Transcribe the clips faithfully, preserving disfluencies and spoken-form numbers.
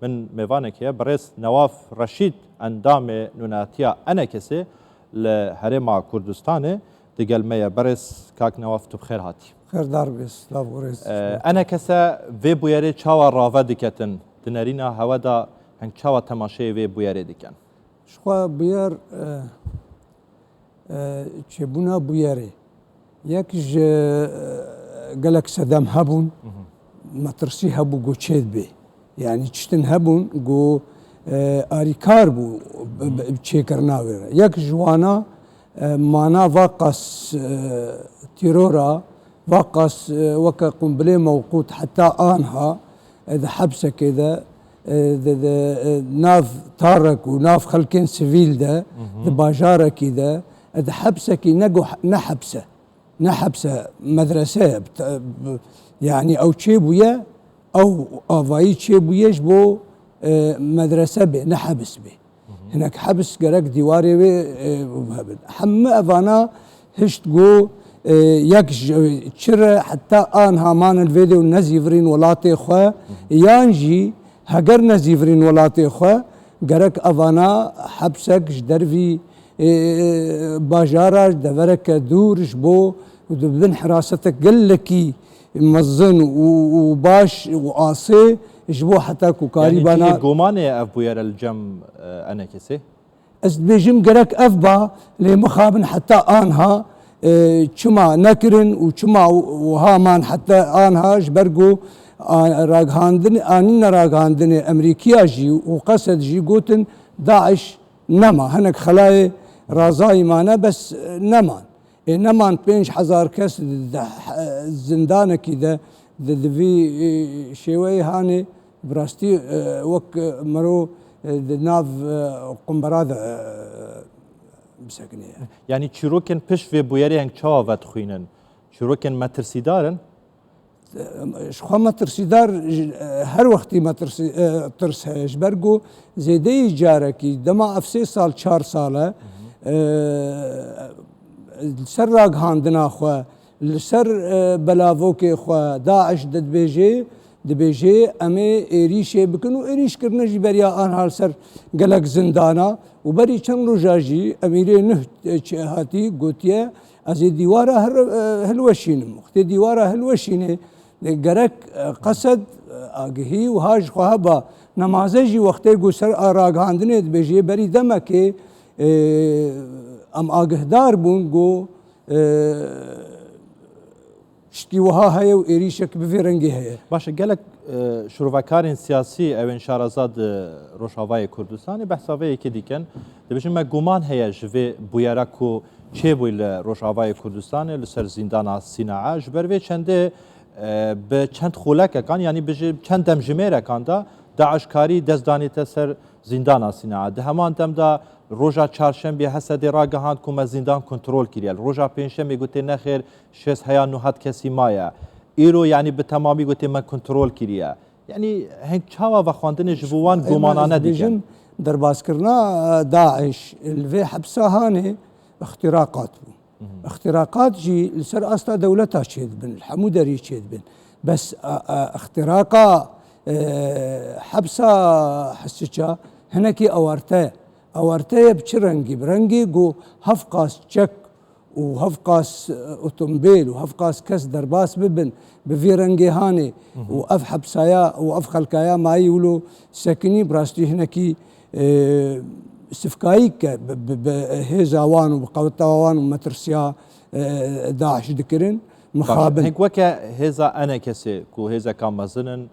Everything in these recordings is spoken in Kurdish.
Min mêvanek heye, birêz Newaf Reşîd, endamê nûnatiya ENKSê li Herêma Kurdistanê, digel me ye. Birêz kak Newaf, tu bi xêr hatî. Xêrdar bê, silav û rêz. E, ENKS vê bûyerê çawa rave diketin? Di nerîna hewe de heng çawa temaşeyê vê bûyerê dikin? Ji xwe bûyer, e, e, çêbûna bûyerê. Yek ji, e, gelek sedem hebûn, metirsî hebû ku çê dibe. Yanî tiştin hebûn ku, e, arîkar bû bi, bi, bi çêkirina wê re. Yek ji wana, e, mana va qas, e, tîrora, va qas, e, weke qumbilê mewqût heta anha, e, di hepsekê de, e, di, di, e, nav tarek û nav xelkên sivîl de, di bajarekî de, e, di hepsekî ne go-, ne hepse, ne hepse, medrese ye. Bi te-, bi, yanî ew çêbûye, ew avayî çêbûye ji bo, e, medrese bê, ne hebis bê. Hinek hebs gerek dîwarê wê, e, hebin. Hemû evana hişt ku, e, yek ji, çi re heta anha man li vê de û nezîvirîn welatê xwe, yan jî heger nezîvirîn welatê xwe, gerek evana hepsek ji dervî, e, bajara, ji devereke dûr ji bo di bin hirasetek gelekî mezin û, û baş û asê ji bo heta ku karî Yanî bana tu yê gomanê ev bûyere li cem, e, ENKSê? Ez dibêjim gerek ev ba, lê mixabin heta anha, e, çima nekirin û çima wiha man heta anha, ji ber ku a, ragihandin-, anîne ragihandinê Emerîkiya jî û Qesed jî gotin DAIŞ nema. Hinek xelayê razayî mane, bes, e, neman. Ê neman pênc hezar kes di, di, zindanekî de di, di vî, e, şêweyê hanê, bi rastî, e, wek, e, mero, e, di nav, e, qumbara de, e, bisekine. Yanî çîrokên pişt vê bûyerê heng çawa vedixwînin? Çîrokên metirsîdar in? Ji xwe metirsîdar, ji, her wextî metirsî-, e, tirs heye. Ji ber ku zêdeyî carekî, dema ev sê sal, çar sal e, e, li ser ragihandina xwe, li ser, e, belavokê xwe, DAIŞ dibêje, dibêje, em ê êrîşê bikin û êrîşkirine jî beriya anha li ser gelek zindana û berî çend roja jî Emîrê Nuh, e, çi hatî gotiye, Ez ê dîwara hil-, e, hilweşînim. Wextê dîwara hilweşînê, e, gerek, e, Qesed, e, agihî wiha ji xwe heba. Nemaze jî wextê ku ser a ragihandinê dibêjê, berî demekê, e, em agihdar bûn ku, e, tiştkî wiha heye û êrîşek bi vî rengî heye. Baş e, gelek, e, şirovekarên siyasî, ewên şareza di Rojavayê Kurdistanê, behsa vê yekê dikin. Dibêjin, me guman heye ji vê bûyera ku çêbûyî li Rojavayê Kurdistanê, li ser zîndana Sînaa. Ji ber vê çendê, e, bi çend xolekekan, yanî bi ji-, çend demjimêrekan de DAIŞ karî dest danîte ser zîndana Sînaa. Di heman dem de roja çarşembê Hesedê ragihand ku me zîndan kontrol kiriye. Li roja pêncşemê gotê nexêr, şêst heya nû hat kesî maye. Îro, yanî bi temamî gotê me kontrol kiriye. Yanî heng çawa vexwendinê ji bo wan Ema gomanane ez dikin? Dibêjim, derbaskirina, e, DAIŞ li vê hepsa hanê îxtîraqat bû. Îxtîraqat jî li ser asta dewleta çêdibin, li hemû derî çêdibin. Bes, e, e, îxtîraqa, e, hepsa Hesiça hinekî awarte ye. Awarte ye bi çi rengî? Bi rengî ku hevqas çek û hevqas, e, otombêl û hevqas kes derbas bibin, bi vî rengê hanê û ev hepsaya û ev xelkaya mayî wilo sekinî, bi rastî hinekî, e, sifkayî ke bi, bi, bi hêza wan û bi qeweta wan û metirsiya, e, DAIŞ dikirin, Baş, mixabin. Hêk weke hêza ENKSê ku hêzeka mezin in,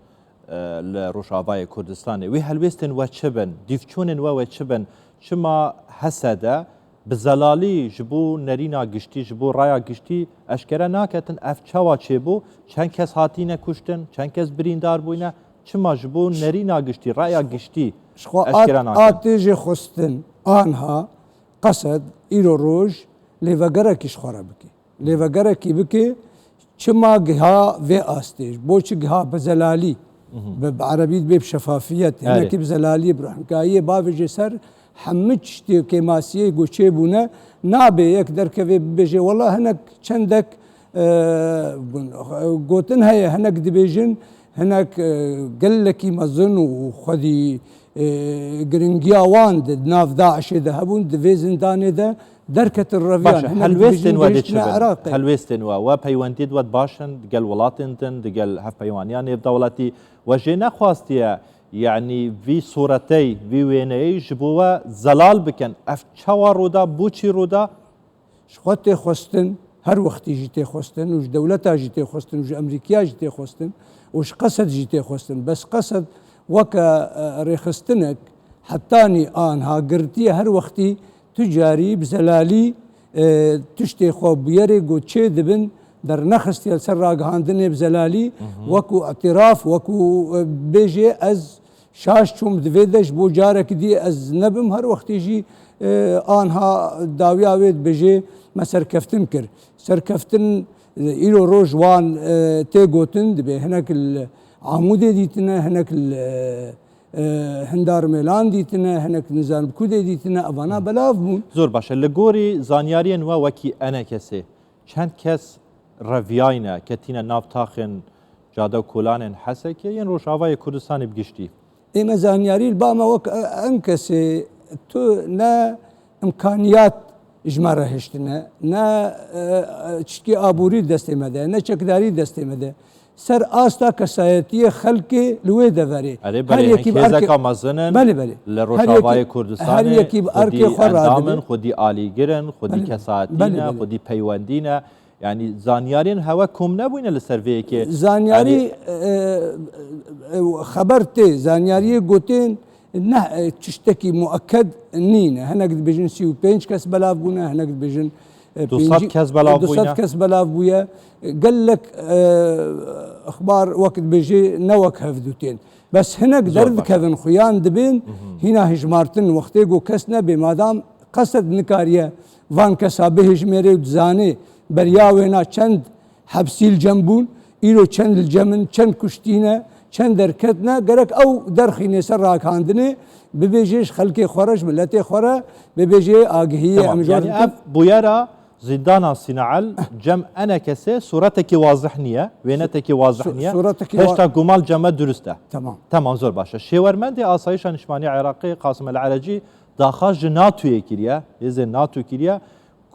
e, li Rojavayê Kurdistanê. Wê helwêstên we çi bin? Dîvçûnên we wê çi bin? Çima Hesede bi zelalî ji bo nerîna giştî, ji bo raya giştî eşkere naketin? Ev çawa çêbû? Çend kes hatîne kuştin? Çend kes birîndar bûyne? Çima ji bo nerîna giştî, raya giştî Ji xwe eşkere a, nakin? A tê jê xwestin anha Qesed îro roj lêvegerekî ji xwe re bike. Lêvegerekî bike, çima giha vê astê, bo çi giha bi zelalî, bi, bi erebî dibê bi şefafiyet, Erê. Hinekî bi zelalî, bi ruhnkayiyê bavêje ser hemû tiştê kêmasiyê ku çêbûne, nabe yek derkeve bibêje, wela hinek çendek, e, gotin heye, hinek dibêjin, hinek, e, gelekî mezin û xwedî, e, giringiya wan di nav DAIŞê de hebûn, di vê zindanê de derketin reviyan. Baş e, hinek helwêstên we dê çi bin? Helwêstên we, we peywendiyê di we baş in, digel welatên din, digel hevpeyvaniya nêvdewletî, we jê nexwastiye, yanî vî sûretey, vî wêneyê ji bo we zelal bikin. Ev çawa rû da, bo çî rû da? Ji xwe tê xwestin, her wextî jî tê xwestin û ji dewleta jî tê xwestin û ji Emerîkiya jî tê xwestin û ji Qesed jî tê xwestin. Bes Qesed weke, e, rêxistinek hetanî anha girtiye, her wextî tu carî bi zelalî, e, tiştê xwe bûyerê ku çê dibin dernexistiye li ser ragihandinê bi zelalî, wekû îtiraf, wekû, e, bêjê ez şaş çûm di vê de, ji bo carekî dî ez nebim, her wextî jî, e, anha dawiya wê dibêjê me serkeftin kir. Serkeftin, e, îro roj wan, e, tê gotin, dibê hinek li Amûdê dîtine, hinek li, e, e, Hindarmêlan dîtine, hinek nizam ku dê dîtine, evana belav bûn. Zor baş e. Li gorî zanyariyên we wekî enekesê, çend kes reviyayne, ketîne nav taxên cade û kolanên Hesekê yên Rojavayê Kurdistanê bi giştî? Ê me zanyarî li ba me wek, e, enkesê tu ne imkaniyat ji me re hiştine, ne, e, e, çitkî aborî destê me de, ne çekdarî destê me de. Ser asta kesayetiyê xelkê li wê deverê. Erê, her belê, yekî bi hêzeka erkê mezin in, belê, belê, li Rojavayê Kurdistanê, her yekî bi erkê xwe radibin. Xwedî endam in, xwedî alîgir in, xwedî kesayetî ne, belê, belê, xwedî peywendî ne. Yanî zanyariyên hewe kom nebûyne li ser vê yekê. Zanyarî, yanî, e, e, e, xeber tê, zanyariyê gotên ne, e, tiştekî mueked nîne. Hinek dibêjin sî û pênc kes belav bûne, hinek dibêjin, e, du sed pêncî, kes belav bûne. Du sed kes belav bûye. Gelek, e, exbar wek dibêjê ne wek hev du tên. Bes hinek derdikevin xwe yan dibên hîna hijmartin wextê ku kes nebê. Madam Qesed nikariye van kesa bihijmêrê û dizanê beriya wêna çend hepsî li cem bûn, îro çend li cem in, çend kuştî ne, çend derket ne, gerek ew derxînê ser ragihandinê, bibêjê ji xelkê xwe re, ji miletê xwe re, bibêjê agihiyê. Tamam, em ji we yanî dikin. Ev bûyera Zîndana Sînae li cem enekesê sûretekî wazih niye, wênetekî wazih niye. Sûretekî wa- Hêşta gumal cem me durust e. Tamam. Tamam, zor baş e. Şêwermendê Asayişa Niştimanî ya Iraqê Qasim El Erecî daxwaz ji NATOyê kiriye, hêzên NATO kiriye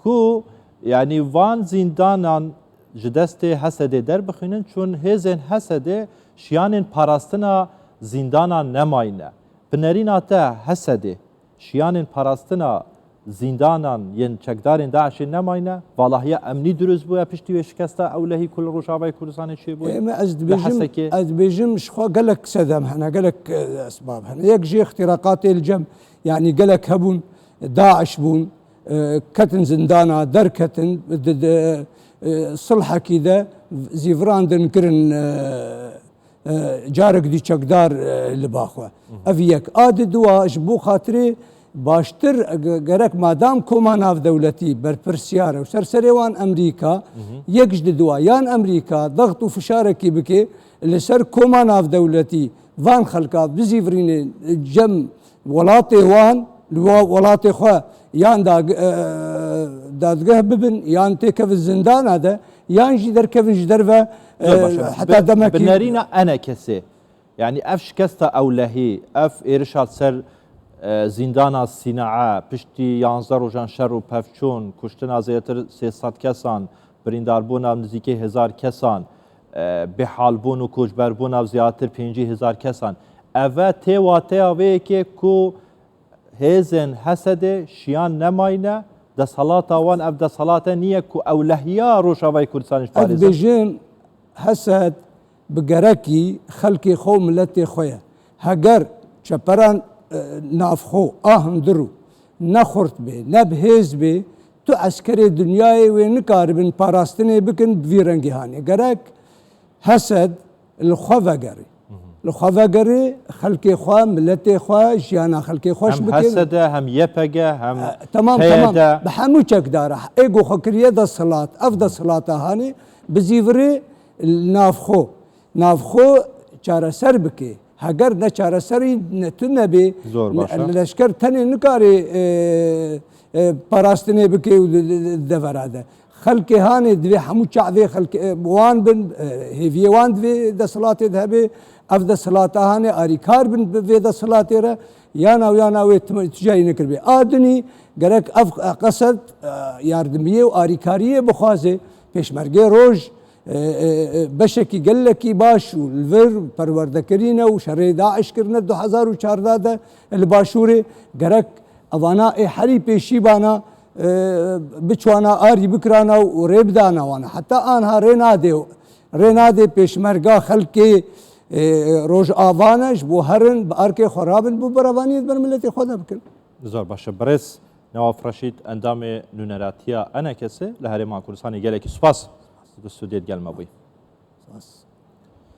ku, yanî, van zîndanan ji destê Hesedê derbixînin, çun hêzên Hesedê şiyanên parastina zîndanan nemayne. Bi nerîna te Hesedê şiyanên parastina zîndanan yên çekdarên DAIŞê nemayne? Valahiya emnî dirust bûye piştî wê şikesta ewlehî ku li Rojavayê Kurdistanê çêbûye? Ê, me ez dibêjim, ez dibêjim ji xwe gelek sedem hene, gelek, e, esbab hene. Yek jê îxtîraqatê li cem, yanî gelek hebûn, DAIŞ bûn, e, ketin zindana, derketin, di, di, e, silhekî de zîvirandin kirin, e, e, carek dî çekdar, e, li ba xwe. Ev yek. A di dua ji bo xatirê baştir, e, ge-, gerek madam koma navdewletî berpirsiyar e û ser serê wan Emerîka, yek ji di dua yan Emerîka dext û fişarekî bike li ser koma navdewletî van xelka bizîvirîne cem welatê wan, li wa-, welatê xwe yan da-, e, dadgeh bibin, yan têkevin zindana de, yan jî derkevin ji derve, e, heta demekî. Zor baş e. Bi, bi nerîna enekesê, yanî ev şikesta ewlehî, ev êrişa ser, e, zîndana Sînae, piştî yanzdeh rojan şer û pevçûn, kuştina zêdetir sê sed kesan, birîndarbûna nizîkê hezar kesan, e, bêhalbûn û koçberbûna zêdetir pêncî hezar kesan. Eve tê wateya vê yekê ku hêzên Hesedê şiyan nemayne, desthilata wan ev desthilat e, niye ku ewlehiya Rojavayê Kurdistanê ji parêzin. Ez dibêjim, Hesed bi gerekî xelkê xwe û miletê xwe ye. Heger çeperan, e, navxwe a hundir û ne xurt bê, ne bi hêz bê, tu eskerê dinyayê wê nikaribin parastinê bikin bi vî rengî hanê. Gerek Hesed li xwe vegerê. Li xwe vegerê, xelkê xwe, miletê xwe, jiyana xelkê xweş bike. Hem H S D, hem Y P G, hem, e, tamam, P Y D. Tamam. Bi hemû çekdara. Ê ku xwe kiriye desthilat. Ev desthilata hanê bizîvirê li nav xwe. Nav xwe çareser bike. Heger ne çareserî ne tu nebê, zor baş e, leşker tenê nikarê, e, e, parastinê bike û di, di, di devera de. Xelkê hanê divê hemû çav vê xelkê, e, wan bin, e, hêviyê wan divê desthilatê de hebe, ev desthilata hanê arîkar bin bi vê desthilatê re, yana û yana wê tim-, tijayî nekiribê. A dinî gerek ev qesed, e, yardimiyê û arîkariyê bixwaze. Pêşmergê Roj, e, e, e, beşekî gelekî baş û li vir perwerde kirîne û şerê DAIŞ kirine du hezar û çardeh de li Başûrê. Gerek evana ê herî pêşî bana, e, biçwana arî bikirana û rê bidana wana. Heta anha rê nadê, rê nadê pêşmerga xelkê, e, Rojavane ji bo herin bi arkê xwe rabin, bo berevaniyê di ber miletê xwe de bikin. Zor baş e. Birêz Newaf Reşîd, endamê nûneratiya ENKSê li Herêma Kurdistanê, gelekî spas ku studiyê digel me bûyî. Spas.